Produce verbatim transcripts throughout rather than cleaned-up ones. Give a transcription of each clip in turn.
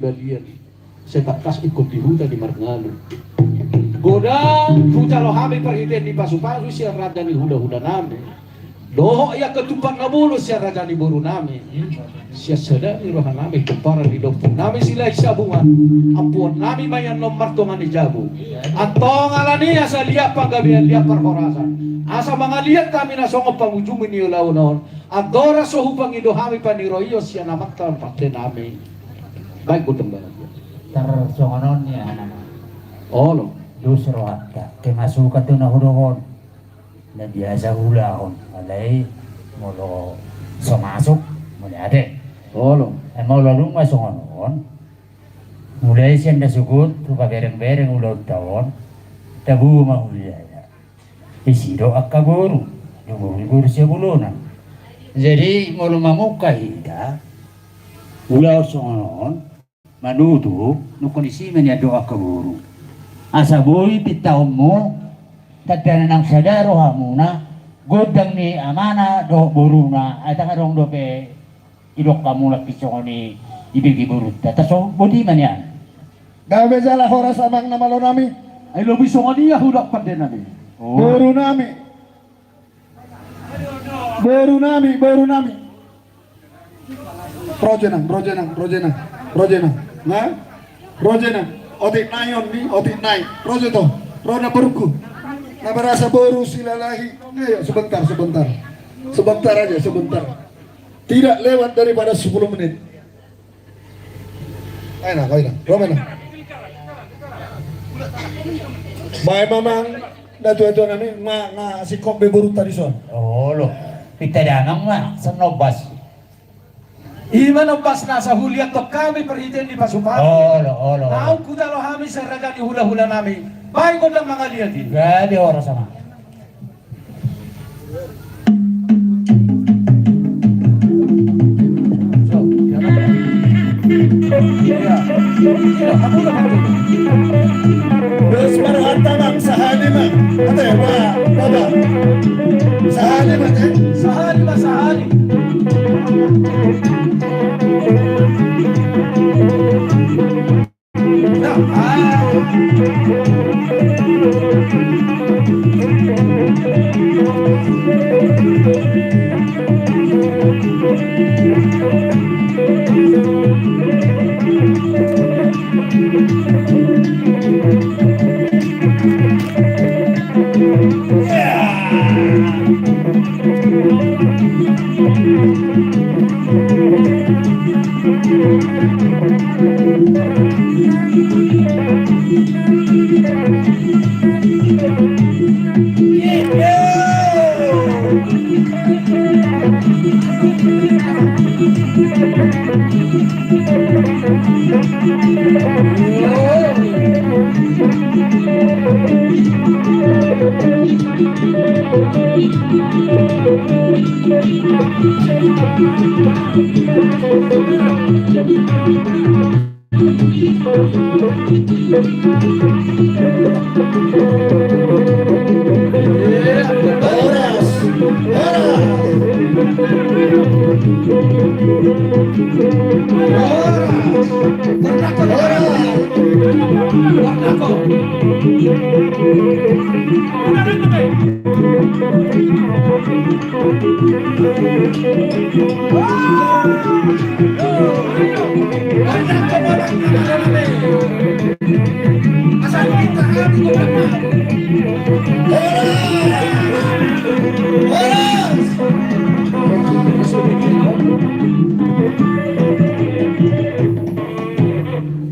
balian, sai tangkas ingkon di huta di marngalu. Godang hujalo hami parhitean ni pasupasu sian raja ni hulahula nami. Dohot ia ketupat na bolon sian raja ni boru nami. Sian sada ni roha nami, pomparan ni dompu nami Silahisabungan. Ampuon nami ma i annon martonga ni jabu. Antong alani asa liat panggabean, liat parhorasan, asa mangaliat hami na songon pangujungi ni ulaon on. Andorang so hupangido hami paniroion sian amanta pande nami. Baik, godang baraja. Tarsongon on ia nama. Olo. Dos rohanta. Kemasukan tu na hudok on. Na biasa hulahon. Alai molo so masuk, molo ate. Olo. E, molo dung ma songon on. Mulai sian na sogot tu pabereng-bereng ulaonta on. Tabu ma huliaya. Disi do angka boru, do boru, boru Siabulona. Jadi molo mamungka hita ulaon songon on, manutup, nungkon disi ma nian do angka boru. Asa boi pintaonmu, tanda na nang sada rohamuna, gondang ni amana dohot boruna, ai ndang adong dope. Idok hamu laki songon i, ibege borunta. Taso, boti ma nian. Gabe jala horas amang na malo nami. Ai lobi songon i ahu dok pande nami. Oh. Boru nami. Boru nami, boru nami. Ro jo nang, ro jo nang, ro jo nang, ro jo nang. Na? Ro jo nang. Otik nai on ni, otik nai. Ro jo to. Ro na borungku. Na merasa boru Silalahi. Ayo, sebentar, sebentar. Sebentar aja, sebentar. Tidak lewat daripada sepuluh menit. Ayo na, ayo na. Ro ma na. Baen ma amang, na tua-tua nami, nga, nga singkop be borunta dison. Olo. Pinta damang ma, senombas. Ima nombas nasa huliathon hami parhitean ni pasupasu. Olo, olo, olo. Naung hujalo hami sian raja ni hulahula nami. Baen gondang mangaliat i. Gabe horas amang. Dos ma rohanta bang, sahali ma. Ate, ba, ba, ba. Sahali ma, ate. Sahali ma, sahali. Horas, horas. Horas.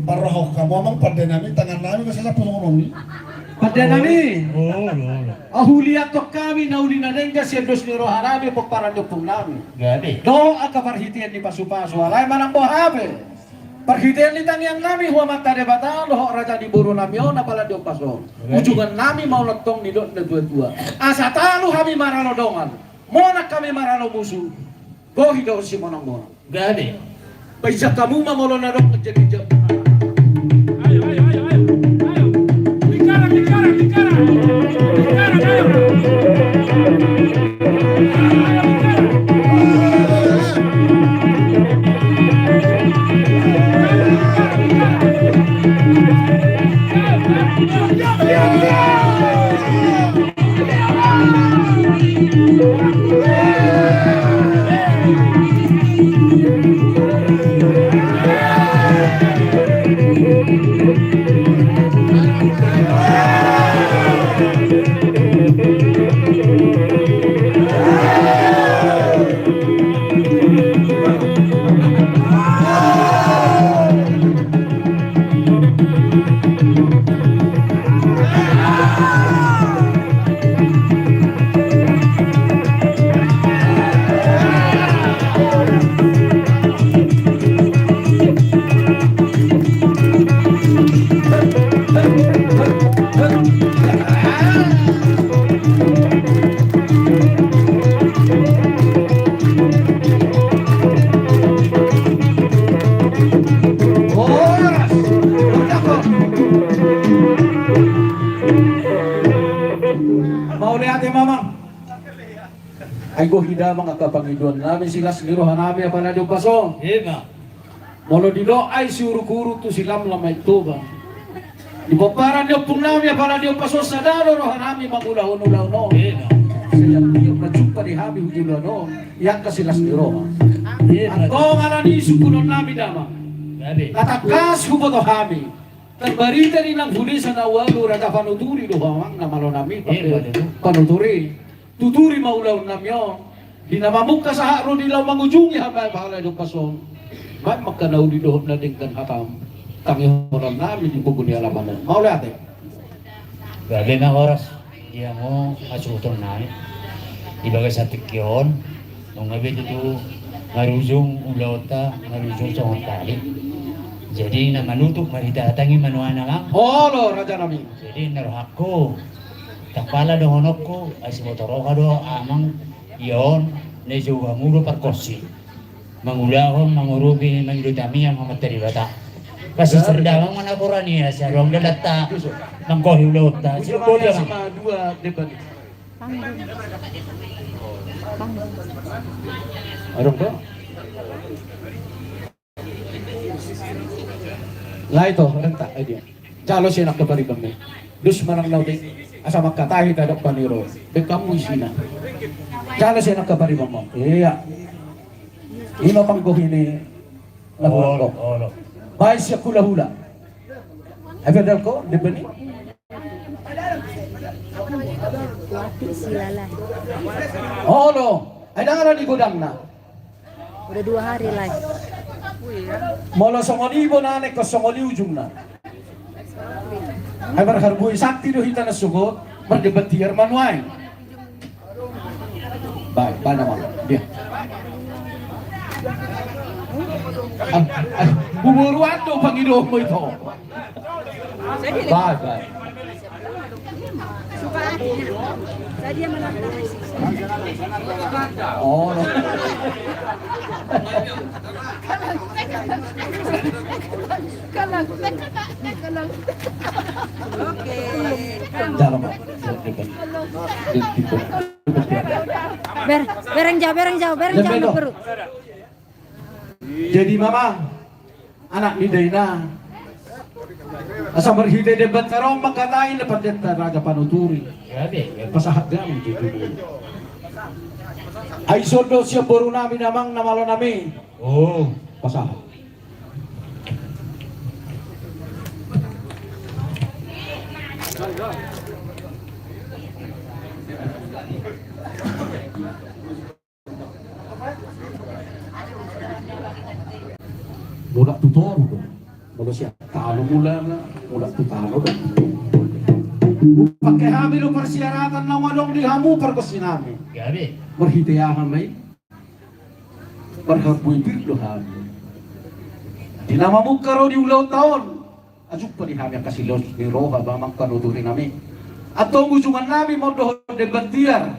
Parrohahon hamu amang pande nami, tangan nami, masa sapu songon on ni. Pande nami. Olo, olo. Huliathon hami na uli na denggan sian dos ni roha nami, pomparan ni ompung nami. Gabe. Dohot angka parhitean ni pasupasu, alai manang boha pe. Parhitean ni tangiang nami tu Amanta Debata, dohot raja ni boru nami on, apala di ombas on. Gabe. Ujungan nami ma on tong nidok na tua-tua. Asa talu hami maralo dongan, monang hami maralo musu. Bohi do simonang-monang. Gabe. Painsak hamu ma molo na adong manjadi jam. Ayo, ayo, ayo, ayo, ayo. Lingkaran, lingkaran, lingkaran. Lingkaran, ayo. Ayo, lingkaran. Ai gohi damang angka pangidoan nami, silas ni roha nami apala diompas on. Ima. Molo didok ai siuruk-uruk tu silamlam ai Toba. Di pomparan ni ompung nami apala diompas on, sada do roha nami mangulahon ulaon on. Ima. Sai anggiat ma jumpa di hami hujuluan on di angka silas ni roha. Ima. Antong ala ni sungkunon nami damang. Gabe. Na tangkas huboto hami. Tarbarita di nang hu desa na ualu, raja panuturi do ho amang na malo nami. Ima, pake betul. Panuturi. Tuturi ma ulaon nami on. Di na mamungka sahat ro di laho mangujungi hami apala diompas on. Baen ma angka na uli dohot na denggan hatam. Tangihonon nami di pogu ni alaman on. Mauliate. Gabe ma horas. Di hamu hasuhuton nami. Di bagasan tingki on. Nunga be tutu marujung ulaonta, marujung songon tadi. Jadi na manutup ma hita, tangi ma nuaeng amang. Olo raja nami. Jadi na rohangku, ndang pala dohononku, ai siboto roha do amang, ia on na jou hamu do pargonsi. Mangulahon, mangurupi, mangido tamiang ma tu Amanta Debata. Pasisir damang ma na poran i, asa adong dalanta manggohi ulaonta. Adong do. Lae to, renta, ai dia. Jalo sian angka paribanmu. Dus manang naute, asa mangkatai tadok paniro. Bekam isina. Jalo sian angka paribanmu. Iya. Ima panggohi ni na hurang ko. Olo, olo. Baen sian hula-hula. Ai pedal ko, depan i. Mati si Lala. Olo. Ai ndang ala ni godangna. Udah dua hari, Lai. Molo songon i bona, nekkon songon i ujungna. Ai marharbue santi do hita na sogot, mardebat tiar ma nuaeng. Baik, baik nama. Dia. Ah, ah, buburuan do pangidomu ito. Baik, baik. Oh, no. Oke. Dalam, Pak. Ber, bereng jau, bereng jau, bereng jau, Bro. Jadi mama, anak ni daina. Asa marhite debat tarong mangkatai na pandetta raja panuturi. Pasahat gamu jadi. Ai sondo siap boru nami damang na malo nami. Oh. Pasahat. Mulak tu toru do. Molo sian tano mulak, mulak tu tano do. Pake hami do persyaratan na adong di hamu pargonsi nami. Marhite aha ma i? Marharbue pir do hami. Di na mamungka ro di ulaonta on. Ajumpa di hami angka silas ni roha damang panuturi nami. Antong ujungan nami ma dohot debat tiar.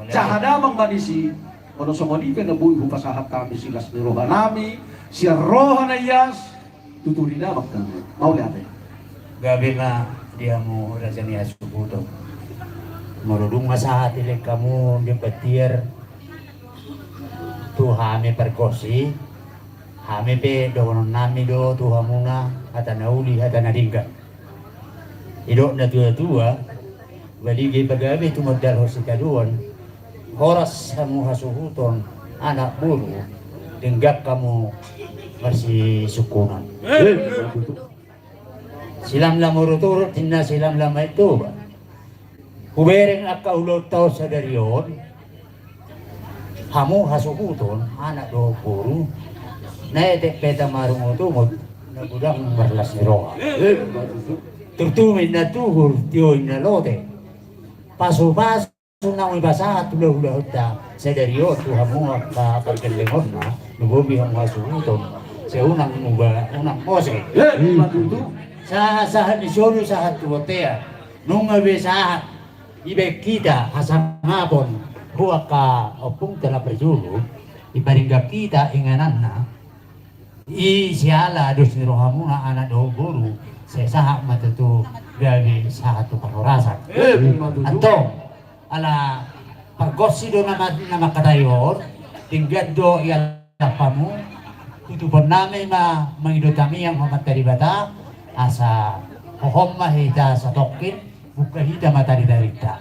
Jaha damang manisi. Molo songon i pe na boi hupasahat hami silas ni roha nami. Sian roha na ias. Tuturi damang hami. Mauliate. Gabe ma di hamu raja ni hasuhuton. Molo dung ma sahat dilehon hamu debat tiar. Tu hami pargonsi. Hami pe dohonon nami do tu hamuna hata na uli hata na denggan. Didok na tua-tua, baligei pagabe tumundalhon sitadoan, horas hamu hasuhuton anak boru, denggan hamu marsisungkunan. Silamlam urut-urut ninna silamlam ai Toba. Hubereng angka ulaonta on sadari on. Hamu hasuhuton anak dohot boru. Na etek pe tamarungut-ungut na godang marlas ni roha. Turtu ma inna tuhur, tio inna lote. Pasu-pasu naung hupasahat hula-hulahonta sadari on tu hamu angka pargellengonna. Lumobi hamu hasuhuton. Sai unang muba, unang mose. Sahat-sahat ni solu sahat tu bontean. Nunga be sahat dibaen hita hasangapon tu angka ompungta na parjolo, diparinggan hita ingananna, i siala dos ni rohamuna anak dohot boru, sai sahat ma tutu gabe sahat tu parhorasan. Antong ala Pargonsi do nama, nama katai on, denggan do ia lapamu, tutupon nami ma mangido tamiang ho Amanta Debata, asa hohom ma hita satongkin, buka hita ma tari-tarinta.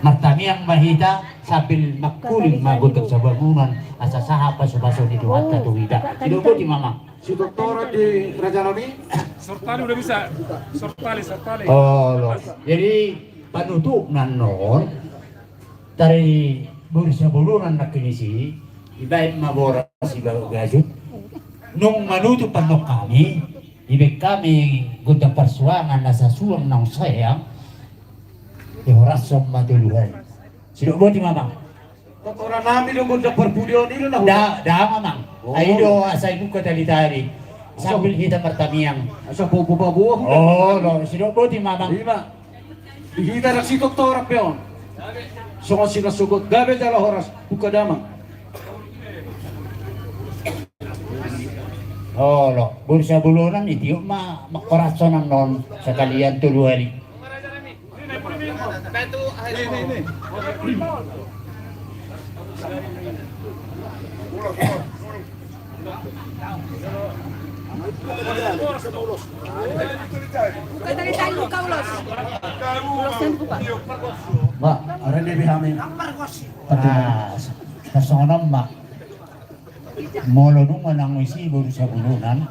Martamiang ma hita sambil mangkuling ma gondang sabangunan, asa sahat pasupasu ni Tuhanta tu hita. Sidok boti ma amang. Sitoktoran di raja nami. Sortali udah bisa. Sortali, sortali. Oh, lo. Jadi, panutupna annon, tari boru Sabulunan nangkin i, dibaen ma boras, dibaen gajut. Nung manutup annon hami, dibaen hami gondang parsuangan na sasuang naung seang, dihorashon ma tolu hali. Sidok boti ma amang. Kotoran nami do gondang parpudi on i do na. Da, da amang. Oh. Ai do asa dibuka tali-tali. Sambil hita martamiang. Asa popo paboa. Oh, lo, sidok boti ma amang. Ima. Di hita na sitoktoran pe on. Songon silas sogot gabe jala horas, buka damang. Olo, boru Sabulunan, i tiop ma mangkorashon annon, sakalian tolu hali. Buka tali-tali, buka ulos. Ulos yang dibuka. Ba, are ne be hami. Ah, tarsongon on ma. Molo nunga nang isi boru Sabulunan.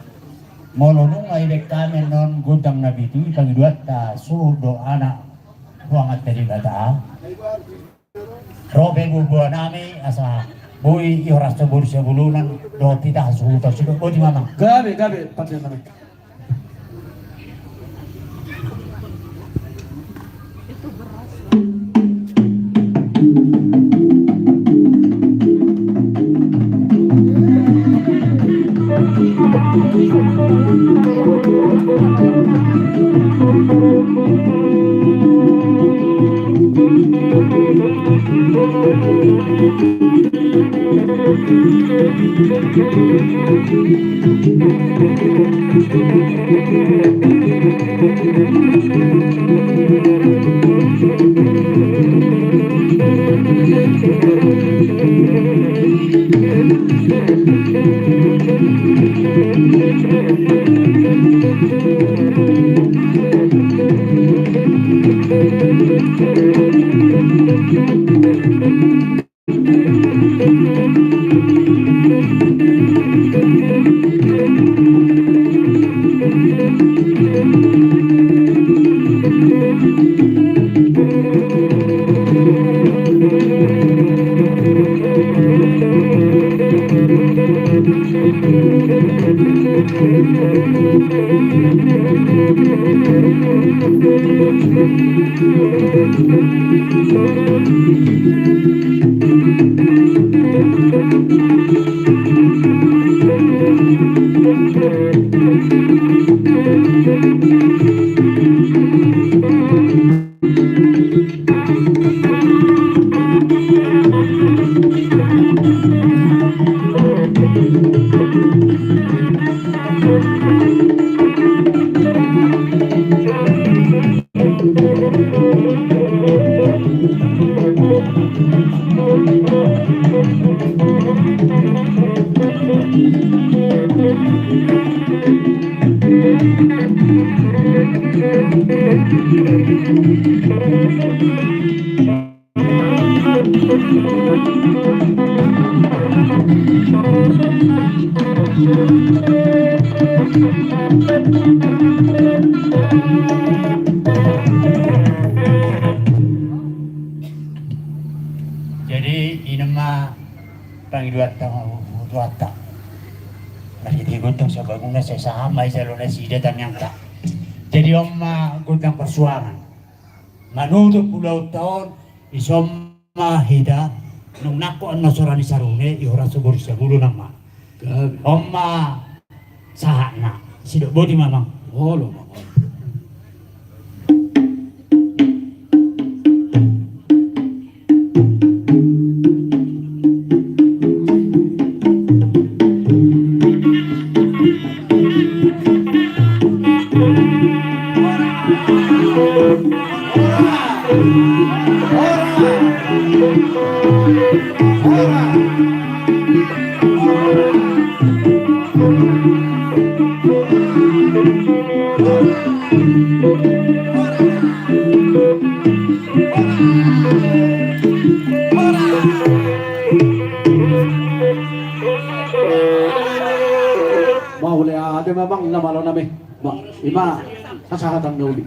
Molo nunga dibaen hami annon gondang na pitu i, pangidoanta suhut do anak tu Amanta Debata. Ro pe buabua nami asa boi ihorashon boru Sabulunan dohot hita hasuhuton. Sidok boti ma amang. Gabe, gabe, pande nami. Jadi, i ma pangidoanta, Tuhanta. Marhite gondang sabangunan, sai sahat ma dijalo nasida tamiangta. Jadi, on ma gondang parsuangan. Manutup ulaonta on, dison ma hita, nung nangkok annon sora ni sarune, ihorashon boru Sabulunan ma. Gabe. On ma sahatna, sidok boti ma amang. Olo ma. Amang na malo nami, ma, ima hasahatan na uli.